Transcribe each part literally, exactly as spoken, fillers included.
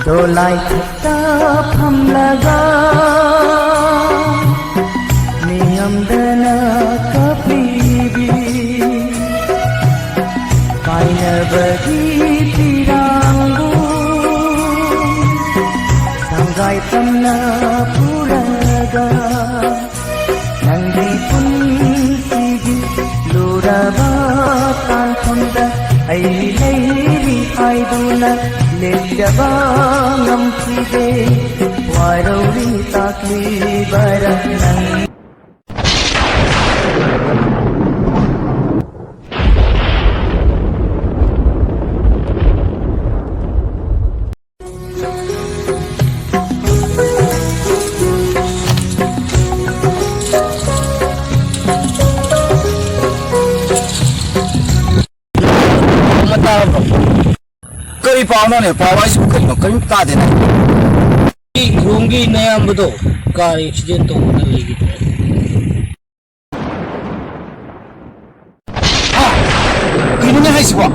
ꯗꯣꯂꯥꯏ ꯊꯛꯇ ꯐꯝꯂꯒ ꯃꯤꯌꯥꯝꯗꯅ ꯀꯞꯂꯤꯕꯤ ꯀꯥꯏꯅꯕꯒꯤ ꯄꯤꯔꯥꯡꯕꯨ ꯁꯪꯒꯥꯏ ꯇꯝꯅ ꯄꯨꯔꯒ ꯅꯪꯒꯤ ꯄꯨꯟꯁꯤꯒꯤ ꯂꯨꯔꯕ ꯇꯥꯟꯐꯝꯗ ꯑꯩ ꯂꯩꯔꯤ ꯍꯥꯏꯗꯨꯅ ꯂꯦꯞꯆꯕ ꯉꯝꯈꯤꯗꯦ꯫ ꯋꯥꯔꯧꯔꯤ ꯇꯥꯛꯂꯤꯕꯔ ꯅꯪ? ꯑꯃ ꯇꯥꯔꯕ꯭ꯔꯣ? ꯀꯔꯤ ꯄꯥꯎꯅꯣꯅꯦ? ꯄꯥꯎ ꯍꯥꯏꯁꯤꯕꯨ ꯀꯩꯅꯣ? ꯀꯔꯤꯝ ꯇꯥꯗꯦꯅꯦ꯫ ꯑꯩ ꯔꯣꯝꯒꯤ ꯅꯌꯥꯝꯕꯗꯣ ꯀꯥꯔ ꯑꯦꯛꯁꯤꯗꯦꯟ ꯇꯧꯗꯅ ꯂꯩꯈꯤꯗ꯭ꯔꯦ꯫ ꯍꯥ? ꯀꯩꯅꯣꯅꯦ ꯍꯥꯏꯁꯤꯕꯣ?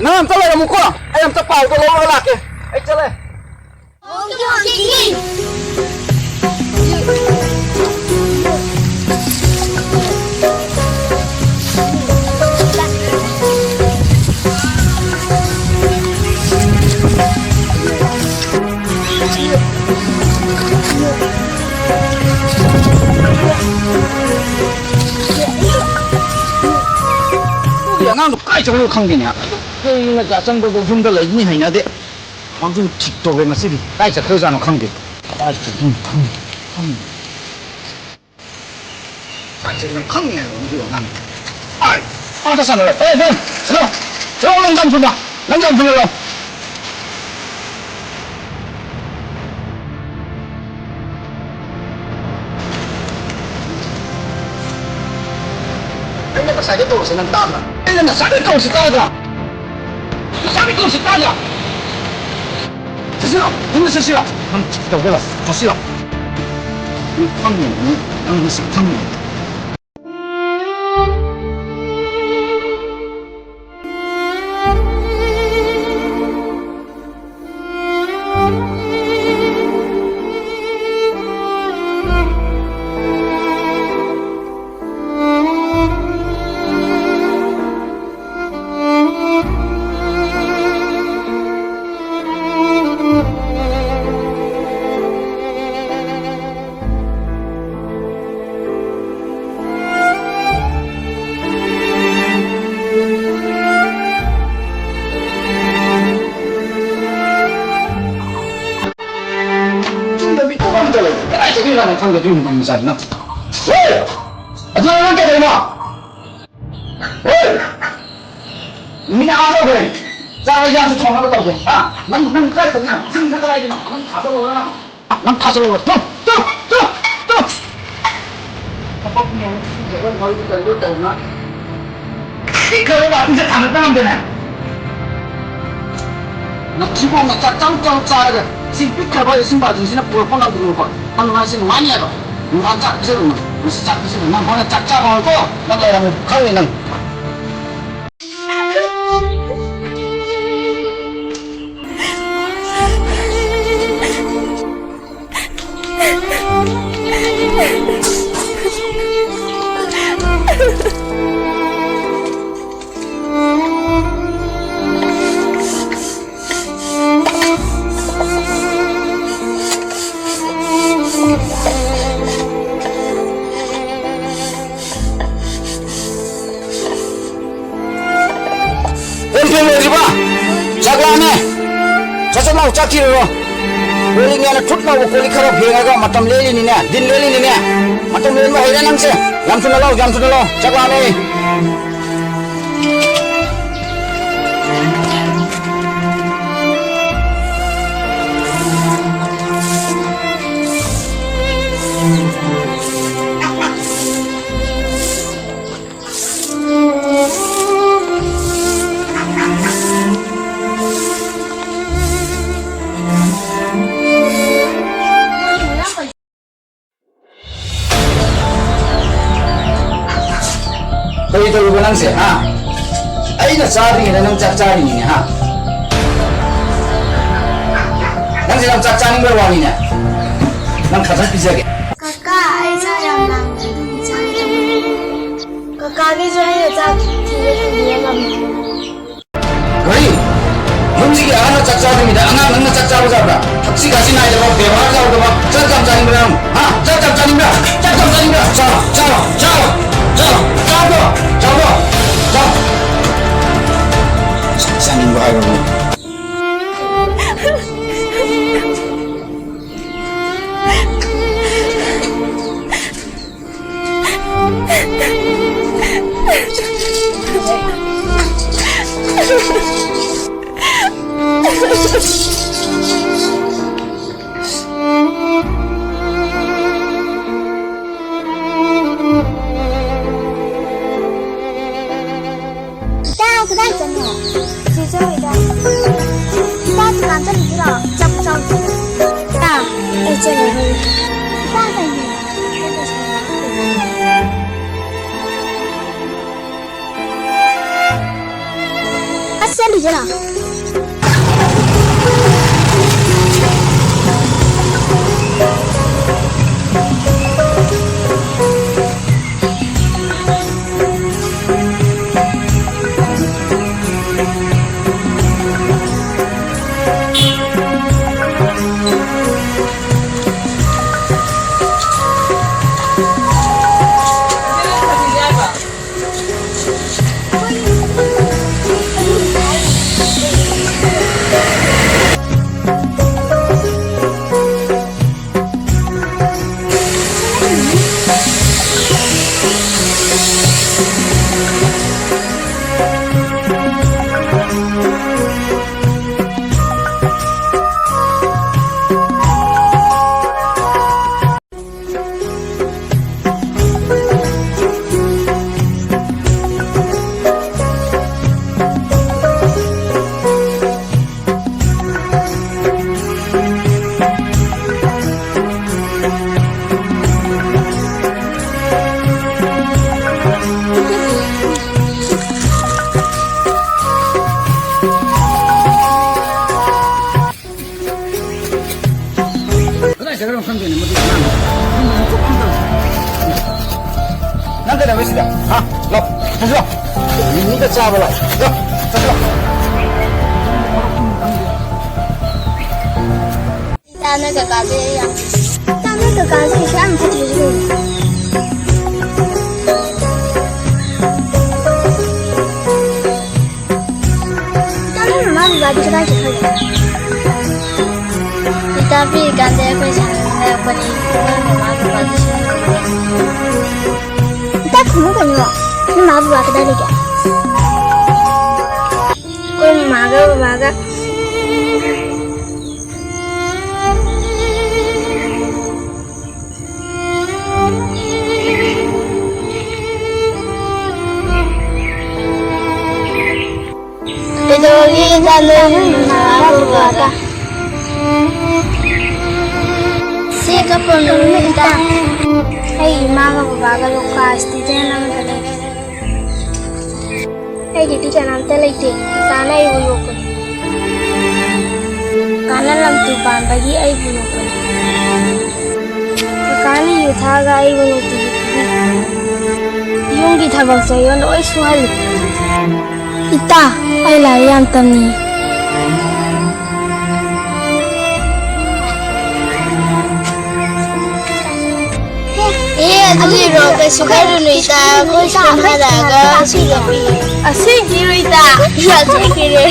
ꯅꯪ ꯑꯝꯇ ꯂꯩꯔꯝꯃꯨꯀꯣ, ꯑꯩ ꯑꯝꯇ ꯄꯥꯎꯗꯣ ꯂꯧꯔꯒ ꯂꯥꯛꯀꯦ꯫ ꯑꯩ ꯆꯠꯂꯦ꯫ ꯑꯉꯥꯡꯗꯣ ꯀꯥꯏ ꯆꯠꯈ꯭ꯔꯤꯅꯣ ꯈꯪꯗꯦꯅꯦ꯫ ꯀꯩꯅꯣ ꯉꯁꯥꯏ ꯆꯪꯕꯗꯣ ꯌꯨꯝꯗ ꯂꯩꯅꯤ ꯍꯩꯅꯗꯦ꯫ ꯃꯥꯁꯨ ꯊꯤꯛ ꯇꯧꯔꯦ ꯉꯁꯤꯗꯤ꯫ ꯀꯥꯏ ꯆꯠꯈ꯭ꯔꯖꯥꯠꯅꯣ ꯈꯪꯗꯦ꯫ ꯀꯥꯏ ꯆꯠꯈ꯭ꯔꯤꯅꯣ ꯈꯪꯗꯦ꯫ ꯈꯪꯗꯦ꯫ ꯀꯥꯏ ꯆꯠꯈ꯭ꯔꯤꯅꯣ ꯈꯪꯗꯦ ꯍꯥꯏꯕ ꯃꯗꯨ ꯑꯉꯥꯡꯗꯣ꯫ ꯑꯥꯏ! ꯑꯥꯗ ꯁꯥꯟꯅꯔꯦ꯫ ꯑꯦ, ꯅꯪ! ꯆꯠꯂꯣ! ꯆꯠꯂꯣ, ꯅꯪ ꯀꯥꯟ ꯐꯨꯟꯗ! ꯅꯪ ꯀꯥꯟ ꯐꯨꯟꯗ ꯂꯥꯛꯑꯣ! ꯑꯩꯅ ꯉꯁꯥꯏꯗꯩ ꯀꯧꯔꯤꯁꯦ ꯅꯪ ꯇꯥꯗ꯭ꯔꯥ? ꯑꯩꯅ ꯉꯁꯥꯏꯗꯩ ꯀꯧꯔꯤꯁꯦ ꯇꯥꯗ꯭ꯔꯥ? ꯉꯁꯥꯏꯗꯩ ꯀꯧꯔꯤꯁꯦ ꯇꯥꯗ꯭ꯔꯥ? ꯆꯠꯁꯤꯔꯣ? ꯌꯨꯝꯗ ꯆꯠꯁꯤꯔꯣ? ꯅꯪ ꯇꯧꯒꯦꯔꯣ? ꯆꯠꯁꯤꯔꯣ? ꯅꯪ ꯈꯪꯉꯦ, ꯅꯪ, ꯅꯪ ꯉꯁꯤ ꯈꯪꯉꯦ꯫ ꯅꯪꯒ ꯑꯗꯨꯒꯤ ꯃꯃꯜ ꯃꯆꯥꯗꯨ ꯅꯪ꯫ ꯍꯣꯏ! ꯑꯗꯨ ꯅꯪ ꯀꯩꯗꯧꯔꯤꯅꯣ? ꯍꯣꯏ! ꯃꯤꯅ ꯑꯥ ꯇꯧꯈ꯭ꯔꯦ꯫ ꯆꯥꯛ ꯏꯟꯖꯥꯡꯁꯨ ꯊꯣꯡꯅꯕ ꯇꯧꯒꯦ꯫ ꯍꯥ? ꯅꯪ, ꯅꯪ ꯀꯥꯏ ꯇꯧꯔꯤꯅꯣ? ꯅꯪ ꯀꯗꯥꯏꯗꯅꯣ? ꯅꯪ ꯊꯥꯗꯣꯛꯑꯣꯔꯥ? ꯅꯪ ꯊꯥꯗꯣꯛꯑꯣ꯫ ꯇꯨ, ꯇꯨ, ꯇꯨ, ꯇꯨ! ꯊꯕꯛ ꯃꯌꯥꯝ ꯁꯨꯗ꯭ꯔꯒ ꯃꯔꯨꯞ ꯀꯩꯗꯣ ꯇꯧꯅ꯫ ꯄꯤꯛꯈ꯭ꯔꯕ ꯕꯥꯇꯤꯟꯁꯦ ꯊꯥꯡꯒꯠꯄ ꯉꯝꯗꯦꯅꯦ꯫ ꯅꯝꯊꯤꯕꯣꯡꯅ ꯆꯥꯛ ꯆꯥꯔꯨꯛ ꯆꯥꯔꯨꯛ ꯆꯥꯔꯒ ꯏꯁꯤꯡ ꯄꯤꯛꯈ꯭ꯔꯕ ꯏꯁꯤꯡ ꯕꯥꯇꯤꯟꯁꯤꯅ ꯄꯨꯔꯛꯄ ꯉꯝꯗ꯭ꯔꯤꯕꯀꯣ꯫ ꯅꯪ ꯍꯥꯏꯁꯦ ꯅꯨꯡꯉꯥꯏꯅꯤ ꯍꯥꯏꯕ? ꯅꯨꯡꯗꯥꯡ ꯆꯥꯛ ꯄꯤꯖꯔꯨꯅꯨ꯫ ꯉꯁꯤ ꯆꯥꯛ ꯄꯤꯖꯔꯨꯅꯨ꯫ ꯅꯪ ꯍꯣꯔꯦꯟ ꯆꯥꯛ ꯆꯥꯕ ꯍꯧꯔꯣꯀꯣ꯫ ꯅꯪ ꯂꯩꯔꯝꯃꯦ ꯈꯪꯅꯤ ꯅꯪ꯫ ꯀꯣꯟ ꯐꯦꯡ ꯂꯣꯏꯗ꯭ꯔꯤꯕ? ꯆꯥꯛ ꯂꯥꯝꯃꯦ꯫ ꯁꯠ ꯁꯠ ꯂꯥꯎ ꯆꯥꯛ ꯊꯤꯔꯨꯔꯣ꯫ ꯀꯣꯜ ꯂꯤꯛꯅꯦꯅ ꯊꯨꯠ ꯂꯥꯎꯕ ꯀꯣꯜ ꯂꯤꯛ ꯈꯔ ꯐꯦꯡꯉꯒ ꯃꯇꯝ ꯂꯦꯜꯂꯤꯅꯤꯅꯦ, ꯗꯤꯟ ꯂꯦꯜꯂꯤꯅꯤꯅꯦ꯫ ꯃꯇꯝ ꯂꯦꯟꯕ ꯍꯩꯔꯦ ꯅꯪꯁꯦ꯫ ꯌꯥꯝ ꯊꯨꯅ ꯂꯥꯎ, ꯌꯥꯝ ꯊꯨꯅ ꯂꯥꯎ꯫ ꯆꯥꯛ ꯂꯥꯝꯃꯦ꯫ ꯀꯔꯤ ꯇꯧꯔꯤꯕ ꯅꯪꯁꯦ, ꯍꯥ? ꯑꯩꯅ ꯆꯥꯗ꯭ꯔꯤꯉꯩꯗ ꯅꯪ ꯆꯥꯛ ꯆꯥꯔꯤꯅꯤꯅꯦ, ꯍꯥ? ꯅꯪꯁꯦ ꯌꯥꯝ ꯆꯥꯛ ꯆꯥꯅꯤꯡꯕ ꯋꯥꯅꯤꯅꯦ꯫ ꯅꯪ ꯐꯖꯅ ꯄꯤꯖꯒꯦ꯫ ꯀꯀꯥ, ꯑꯩ ꯆꯥꯛ ꯌꯥꯝ ꯂꯥꯝꯃꯦ, ꯑꯗꯨꯒꯤ ꯆꯥꯒꯦ ꯇꯧꯕꯅꯦ꯫ ꯀꯀꯥꯒꯤꯁꯨ ꯑꯩꯅ ꯆꯥꯛ ꯊꯤꯔꯦ ꯊꯣꯡꯕꯤꯔꯝꯃꯦ꯫ ꯀꯔꯤ? ꯌꯨꯝꯁꯤꯒꯤ ꯑꯍꯜꯅ ꯆꯥꯛ ꯆꯥꯗ꯭ꯔꯤꯉꯩꯗ ꯑꯉꯥꯡ ꯅꯪꯅ ꯆꯥꯛ ꯆꯥꯕ ꯌꯥꯕ꯭ꯔꯥ? ꯊꯛꯁꯤ ꯈꯥꯁꯤ ꯅꯥꯏꯗꯕ, ꯕꯦꯕꯥꯔ ꯌꯥꯎꯗꯕ, ꯆꯥꯛ ꯌꯥꯝ ꯆꯥꯅꯤꯡꯕ꯭ꯔꯥ ꯅꯪ? ꯍꯥ? ꯆꯥꯛ ꯌꯥꯝ ꯆꯥꯅꯤꯡꯕ꯭ꯔꯥ? ꯆꯥꯛ ꯌꯥꯝ ꯆꯥꯅꯤꯡꯕ꯭ꯔꯥ? ꯆꯥꯔꯣ, ꯆꯥꯔꯣ, ꯆꯥꯔꯣ, ꯆꯥꯔꯣ, ꯆꯥꯔꯣ, ꯆꯥꯔꯣ, ꯆꯥꯔꯣ꯫ ꯆꯥꯛ ꯆꯥꯅꯤꯡꯕ ꯍꯥꯏꯕꯕꯨ꯫ ꯏꯇꯥ, ꯀꯗꯥꯏ ꯆꯠꯅꯣ? ꯆꯦ ꯆꯧ ꯏꯇꯥ꯫ ꯏꯇꯥ, ꯗꯨꯀꯥꯟ ꯆꯠꯂꯨꯁꯤꯔꯣ? ꯆꯞ ꯆꯥꯎ꯫ ꯏꯇꯥ, ꯑꯩ ꯆꯠꯂꯔꯣꯏ꯫ ꯏꯇꯥ, ꯀꯩꯅꯣ? ꯑꯁ, ꯆꯠꯂꯨꯁꯤꯔꯣ? ꯀꯗꯥꯏ ꯆꯠꯈ꯭ꯔꯕꯅꯣ ꯈꯪꯗꯦꯅꯦ, ꯃꯗꯨ ꯑꯉꯥꯡꯗꯣ꯫ ꯅꯪ ꯀꯩꯗꯧꯔꯦ ꯁꯤꯗ? ꯍꯥ? ꯂꯥꯎ, ꯆꯠꯂꯣ꯫ ꯃꯤꯃꯤꯒ ꯆꯥꯕ ꯂꯥꯛꯑꯦ꯫ ꯂꯥꯎ, ꯆꯠꯂꯣ꯫ ꯏꯇꯥ, ꯅꯣꯏ ꯀꯀꯥꯁꯦ ꯌꯥꯝ, ꯏꯇꯥ, ꯅꯣꯏ ꯀꯀꯥꯁꯦ ꯀꯩꯁꯨ ꯌꯥꯝ ꯐꯠꯇ꯭ꯔꯤꯁꯦ ꯀꯩꯅꯣ? ꯏꯇꯥ, ꯅꯣꯏ ꯃꯃꯥ ꯕꯕꯥꯗꯤ ꯀꯗꯥꯏ ꯆꯠꯈ꯭ꯔꯒꯦ? ꯏꯇꯥ, ꯄꯤꯛꯏꯀꯥꯟꯗ ꯑꯩꯈꯣꯏ ꯁꯥꯟꯅꯃꯤꯟꯅꯔꯛꯄꯅꯤ, ꯅꯣꯏ ꯃꯃꯥ ꯕꯕꯥꯗꯤ ꯁꯤꯈ꯭ꯔꯦ꯫ ꯏꯇꯥ, ꯈꯨꯝꯃꯨ ꯀꯩꯅꯣ꯫ ꯅꯣꯏ ꯃꯥ ꯕꯕꯥ ꯀꯗꯥꯏ ꯂꯩꯒꯦ? ꯑꯩꯈꯣꯏ ꯃꯥꯒ ꯕꯕꯥꯒ꯫ ꯀꯩꯗꯧꯔꯒꯦ ꯏꯇꯥ, ꯅꯣꯏ ꯃꯃꯥ ꯕꯕꯥꯒ? ꯁꯤ ꯀꯞꯄꯝꯃꯤꯅꯦ ꯏꯇꯥ꯫ ꯑꯩ ꯏꯃꯥꯒ ꯕꯕꯥꯒ ꯂꯣꯀꯥ ꯁ꯭ꯇꯦꯗꯤꯌꯝ ꯑꯃꯗ ꯂꯩ꯫ ꯑꯩꯒꯤꯗꯤ ꯀꯅꯥꯝꯇ ꯂꯩꯇꯦ꯫ ꯀꯀꯥꯅ ꯑꯩꯕꯨ ꯌꯣꯛꯄꯅꯤ꯫ ꯀꯀꯥꯅ ꯂꯝꯇꯨ ꯄꯥꯟꯕꯒꯤ ꯑꯩꯕꯨ ꯌꯣꯛꯄꯅꯤ꯫ ꯀꯀꯥꯅ ꯌꯨ ꯊꯛꯑꯒ ꯑꯩꯕꯨ ꯅꯨꯡꯇꯤꯒꯤ ꯐꯨꯕꯤ꯫ ꯌꯨꯝꯒꯤ ꯊꯕꯛꯁꯨ ꯑꯩꯉꯣꯟꯗ ꯂꯣꯏ ꯁꯨꯍꯜꯂꯤ꯫ ꯏꯇꯥ, ꯑꯩ ꯂꯥꯏꯔꯤꯛ ꯌꯥꯝ ꯇꯝꯅꯤꯡꯉꯤ꯫ ꯑꯦ, ꯑꯗꯨꯒꯤꯔꯣ? ꯀꯩꯁꯨ ꯈꯜꯂꯨꯅꯨ ꯏꯇꯥ, ꯑꯩꯈꯣꯏ ꯁ꯭ꯀꯨꯜ ꯍꯜꯂꯛꯑꯒ ꯁꯤꯡꯖꯨ ꯄꯤꯒꯦ꯫ ꯑꯁꯦꯡꯀꯤꯔꯣ ꯏꯇꯥ? ꯑꯁꯦꯡꯀꯤꯅꯦ꯫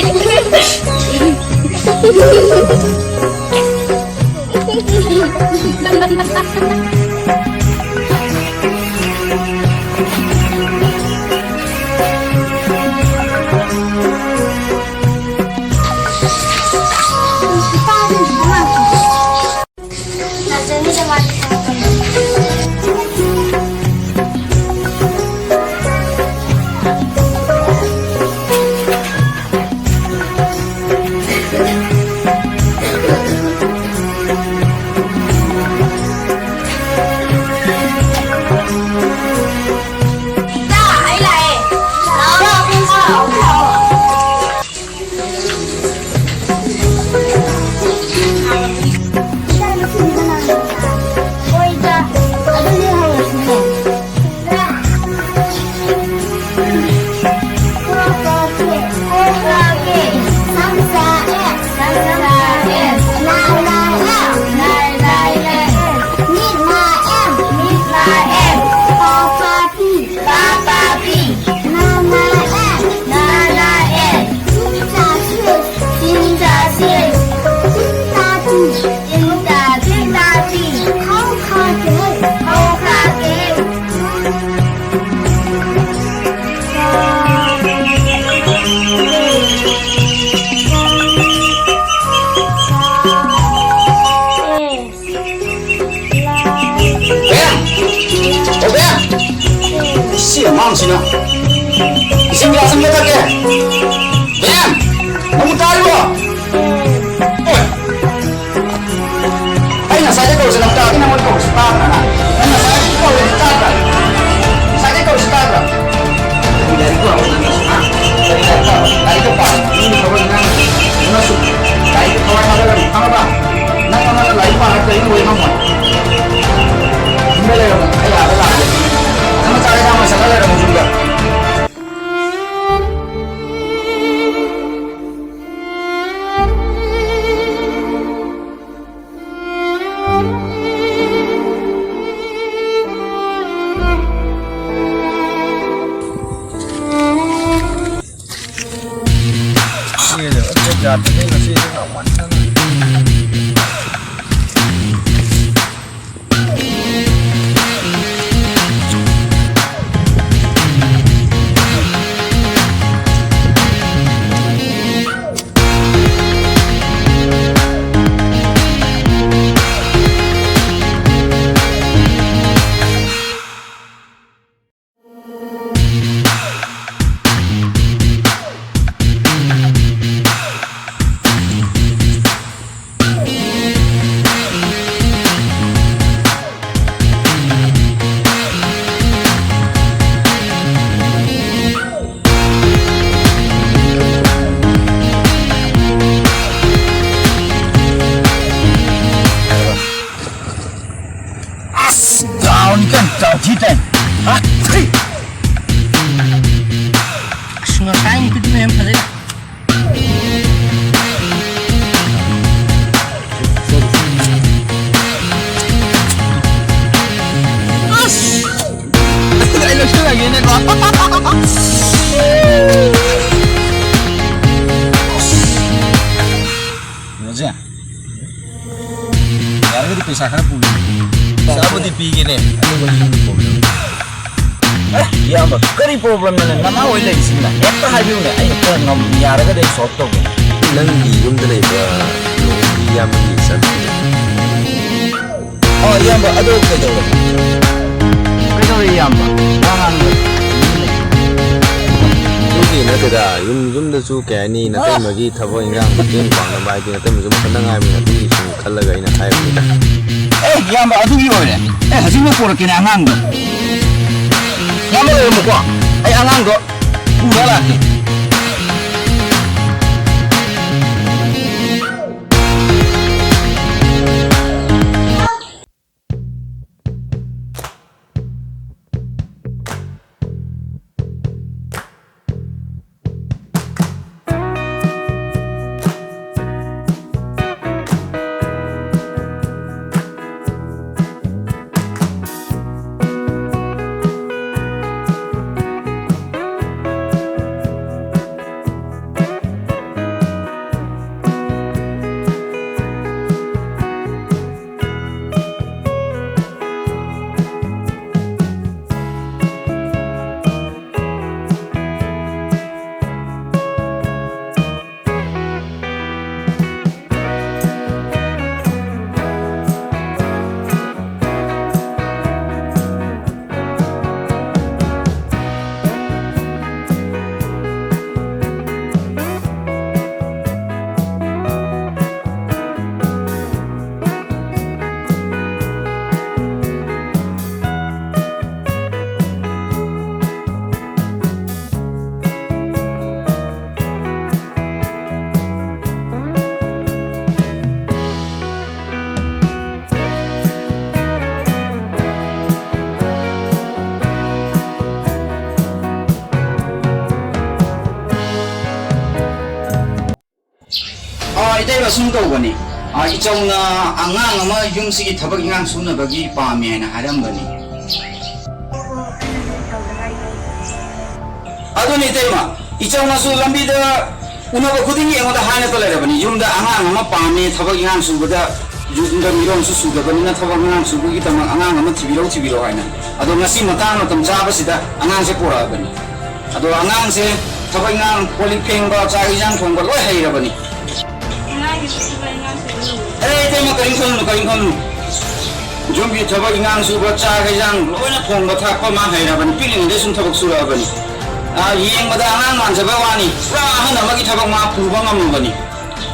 ꯖꯥꯠꯇꯨꯗꯤ ꯉꯁꯤꯗꯤ ꯉꯝꯃꯟꯗꯅ꯫ ꯑꯁ, ꯗꯥꯎꯟ ꯀꯟ ꯇꯧꯈꯤ ꯇꯥꯏ꯫ ꯑ, ꯊꯤ꯫ ꯑꯁ, ꯉꯁꯥꯏ ꯅꯨꯄꯤꯗꯨꯅ ꯍꯦꯟꯅ ꯐꯖꯩ꯫ ꯑꯁ! ꯑꯩ ꯂꯧꯁꯤꯜꯂꯒꯦꯅꯦꯀꯣ꯫ ꯀꯩꯅꯣꯁꯦ, ꯌꯥꯔꯒꯗꯤ ꯄꯩꯁꯥ ꯈꯔ ꯄꯨꯒꯦ꯫ ꯄꯩꯁꯥꯕꯨꯗꯤ ꯄꯤꯒꯦꯅꯦ꯫ ꯑꯗꯨꯒ ꯌꯨꯝꯒꯤ problem꯫ ꯑꯦ, ꯏꯌꯥꯝꯕ, ꯀꯔꯤ problemꯅꯣꯅꯦ? ꯅꯃꯥ ꯍꯣꯏ ꯂꯩꯔꯤꯁꯤꯅ ꯍꯦꯛꯇ ꯍꯥꯏꯕꯤꯌꯨꯅꯦ, ꯑꯩꯅ ꯈꯔ ꯉꯝ-, ꯌꯥꯔꯒꯗꯤ ꯑꯩ solve ꯇꯧꯒꯦ꯫ ꯅꯪꯒꯤ ꯌꯨꯝꯗ ꯂꯩꯕ ꯂꯨꯍꯣꯡꯕꯒꯤ ꯏꯌꯥꯝꯕꯒꯤ ꯏꯆꯥꯅꯨꯄꯤꯗꯣ꯫ ꯑꯣ, ꯏꯌꯥꯝꯕ, ꯑꯗꯣ ꯀꯩꯗꯧꯔꯦ? ꯀꯩꯗꯧꯔꯦ, ꯏꯌꯥꯝꯕ? ꯋꯥ ꯉꯥꯡꯕ ꯇꯨꯃꯤꯟ ꯂꯩ꯫ ꯑꯗꯨꯒꯤ ꯅꯠꯇꯦꯗ, ꯌꯨꯝ, ꯌꯨꯝꯗꯁꯨ ꯀꯩ ꯍꯥꯏꯅꯤ, ꯅꯇꯩꯃꯒꯤ ꯊꯕꯛ ꯏꯟꯈꯥꯡ ꯃꯇꯦꯡ ꯄꯥꯡꯅꯕ ꯍꯥꯏꯗꯤ ꯅꯇꯩꯃꯁꯨ ꯃꯊꯟꯇ ꯉꯥꯏꯕꯅꯤꯅ ꯑꯗꯨꯒꯤ ꯁꯨꯝ ꯈꯜꯂꯒ ꯑꯩꯅ ꯍꯥꯏꯕꯅꯤꯗ꯫ ꯑꯦ, ꯏꯌꯥꯝꯕ, ꯑꯗꯨꯒꯤ ꯑꯣꯏꯔꯦ꯫ ꯑꯦ, ꯍꯧꯖꯤꯛꯃꯛ ꯄꯣꯔꯛꯀꯦꯅꯦ ꯑꯉꯥꯡꯗꯣ꯫ ꯏꯌꯥꯝꯕ ꯂꯩꯔꯝꯃꯨꯀꯣ, ꯑꯩ ꯑꯉꯥꯡꯗꯣ ꯄꯨꯔ ꯂꯥꯛꯀꯦ꯫ ꯏꯇꯩꯃ, ꯁꯨꯝ ꯇꯧꯕꯅꯤ꯫ ꯑ, ꯏꯆꯧꯅ ꯑꯉꯥꯡ ꯑꯃ ꯌꯨꯝꯁꯤꯒꯤ ꯊꯕꯛ ꯏꯪꯈꯥꯡ ꯁꯨꯅꯕꯒꯤ ꯄꯥꯝꯃꯦ ꯍꯥꯏꯅ ꯍꯥꯏꯔꯝꯕꯅꯤ꯫ ꯑꯗꯨꯅꯤ ꯏꯇꯩꯃ, ꯏꯆꯧꯅꯁꯨ ꯂꯝꯕꯤꯗ ꯎꯅꯕ ꯈꯨꯗꯤꯡꯒꯤ ꯑꯩꯉꯣꯟꯗ ꯍꯥꯏꯅꯒ ꯂꯩꯔꯕꯅꯤ, ꯌꯨꯝꯗ ꯑꯉꯥꯡ ꯑꯃ ꯄꯥꯝꯃꯦ, ꯊꯕꯛ ꯏꯪꯈꯥꯡ ꯁꯨꯕꯗ ꯌꯨꯝꯗ ꯃꯤꯔꯣꯜꯁꯨ ꯁꯨꯗꯕꯅꯤꯅ ꯊꯕꯛ ꯏꯪꯈꯥꯡ ꯁꯨꯕꯒꯤꯗꯃꯛ ꯑꯉꯥꯡ ꯑꯃ ꯊꯤꯕꯤꯔꯛꯎ, ꯊꯤꯕꯤꯔꯛꯎ ꯍꯥꯏꯅ꯫ ꯑꯗꯣ ꯉꯁꯤ ꯃꯇꯥꯡ ꯃꯇꯝ ꯆꯥꯕꯁꯤꯗ ꯑꯉꯥꯡꯁꯦ ꯄꯣꯔꯛꯑꯕꯅꯤ꯫ ꯑꯗꯣ ꯑꯉꯥꯡꯁꯦ ꯊꯕꯛ ꯏꯪꯈꯥꯡ, ꯀꯣꯜ ꯂꯤꯛ ꯐꯦꯡꯕ, ꯆꯥꯛ ꯏꯟꯁꯥꯡ ꯊꯣꯡꯕ ꯂꯣꯏ ꯍꯩꯔꯕꯅꯤ꯫ ꯑꯉꯥꯡꯒꯤꯁꯨ ꯊꯕꯛ ꯏꯪꯈꯥꯡ ꯁꯨꯕ ꯉꯝꯃꯤ꯫ ꯑꯦ, ꯏꯇꯩꯃ, ꯀꯔꯤꯝ ꯈꯜꯂꯨꯅꯨ, ꯀꯔꯤꯝ ꯈꯜꯂꯨꯅꯨ꯫ ꯌꯨꯝꯒꯤ ꯊꯕꯛ ꯏꯪꯈꯥꯡ ꯁꯨꯕ, ꯆꯥꯛ ꯏꯟꯁꯥꯡ ꯂꯣꯏꯅ ꯊꯣꯡꯕ ꯊꯥꯛꯄ ꯃꯥ ꯍꯩꯔꯕꯅꯤ, ꯄꯤꯛꯂꯤꯉꯩꯗꯩ ꯁꯨꯝ ꯊꯕꯛ ꯁꯨꯔꯛꯑꯕꯅꯤ꯫ ꯑꯥ, ꯌꯦꯡꯕꯗ ꯑꯉꯥꯡ ꯃꯥꯟꯖꯕ ꯋꯥꯅꯤ, ꯄꯨꯔꯥ ꯑꯍꯟ ꯑꯃꯒꯤ ꯊꯕꯛ ꯃꯥ ꯄꯨꯕ ꯉꯝꯃꯕꯅꯤ꯫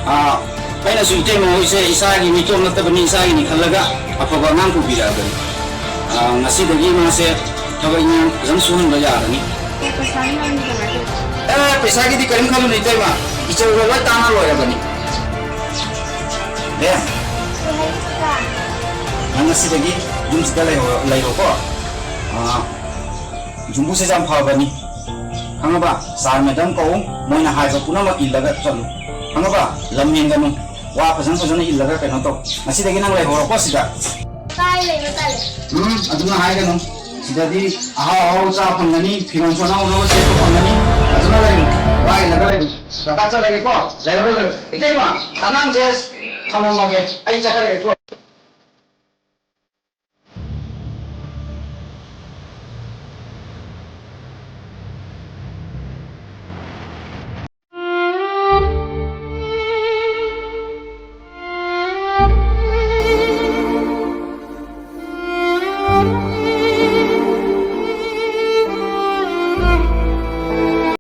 ꯑꯥ, ꯑꯩꯅꯁꯨ ꯏꯇꯩꯃ ꯍꯣꯏꯁꯦ ꯏꯁꯥꯒꯤ ꯃꯤꯇꯣꯝ ꯅꯠꯇꯕꯅꯤ, ꯏꯁꯥꯒꯤꯅꯤ ꯈꯜꯂꯒ ꯑꯐꯕ ꯑꯉꯥꯡ ꯄꯨꯕꯤꯔꯛꯑꯕꯅꯤ꯫ ꯑꯥ, ꯉꯁꯤꯗꯒꯤ ꯃꯥꯁꯦ ꯊꯕꯛ ꯏꯪꯈꯥꯡ ꯐꯖꯅ ꯁꯨꯍꯟꯕ ꯌꯥꯔꯅꯤ꯫ ꯑꯦ, ꯄꯩꯁꯥꯒꯤ ꯃꯔꯝꯗꯤ ꯀꯃꯥꯏꯅ ꯇꯧꯕ? ꯑꯦ, ꯄꯩꯁꯥꯒꯤꯗꯤ ꯀꯔꯤꯝ ꯈꯜꯂꯨꯅꯨ ꯏꯇꯩꯃ, ꯏꯆꯧꯒ ꯂꯣꯏ ꯇꯥꯟꯅ ꯂꯣꯏꯔꯕꯅꯤ꯫ ꯑꯦ, ꯀꯩ ꯍꯥꯏꯒꯦ ꯀꯀꯥ? ꯅꯪ ꯉꯁꯤꯗꯒꯤ ꯌꯨꯝꯁꯤꯗ ꯂꯩꯍꯧꯔꯣ-, ꯂꯩꯔꯣꯀꯣ꯫ ꯑꯥ, ꯌꯨꯝꯕꯨꯁꯦ ꯌꯥꯝ ꯐꯕꯅꯤ, ꯈꯪꯉꯕ? ꯁꯥꯔ ꯃꯦꯗꯝ ꯀꯧ, ꯃꯣꯏꯅ ꯍꯥꯏꯕ ꯄꯨꯝꯅꯃꯛ ꯏꯜꯂꯒ ꯆꯠꯂꯨ, ꯈꯪꯉꯕ? ꯂꯝ ꯍꯦꯟꯒꯅꯨ, ꯋꯥ ꯐꯖꯅ ꯐꯖꯅ ꯏꯜꯂꯒ ꯀꯩꯅꯣ ꯇꯧ꯫ ꯉꯁꯤꯗꯒꯤ ꯅꯪ ꯂꯩꯍꯧꯔꯣꯀꯣ ꯁꯤꯗ꯫ ꯀꯥꯏ ꯂꯩꯕ ꯇꯜꯂꯦ꯫ ꯎꯝ, ꯑꯗꯨꯅ ꯍꯥꯏꯒꯅꯨ꯫ ꯁꯤꯗꯗꯤ ꯑꯍꯥꯎ ꯑꯍꯥꯎ ꯆꯥ ꯐꯪꯒꯅꯤ, ꯐꯤꯔꯣꯜ ꯆꯣꯠꯅ ꯍꯧꯅꯕ ꯁꯦꯠꯄ ꯐꯪꯒꯅꯤ꯫ ꯑꯗꯨꯅ ꯂꯩꯌꯨ, ꯋꯥ ꯏꯜꯂꯒ ꯂꯩꯌꯨ꯫ ꯀꯀꯥ ꯆꯠꯂꯒꯦꯀꯣ, ꯂꯩꯍꯧꯔꯣ, ꯂꯩꯍꯧꯔꯣ꯫ ꯏꯇꯩꯃ, ꯑꯉꯥꯡꯁꯦ ꯊꯝꯃꯝꯃꯒꯦ, ꯑꯩ ꯆꯠꯈ꯭ꯔꯒꯦꯀꯣ꯫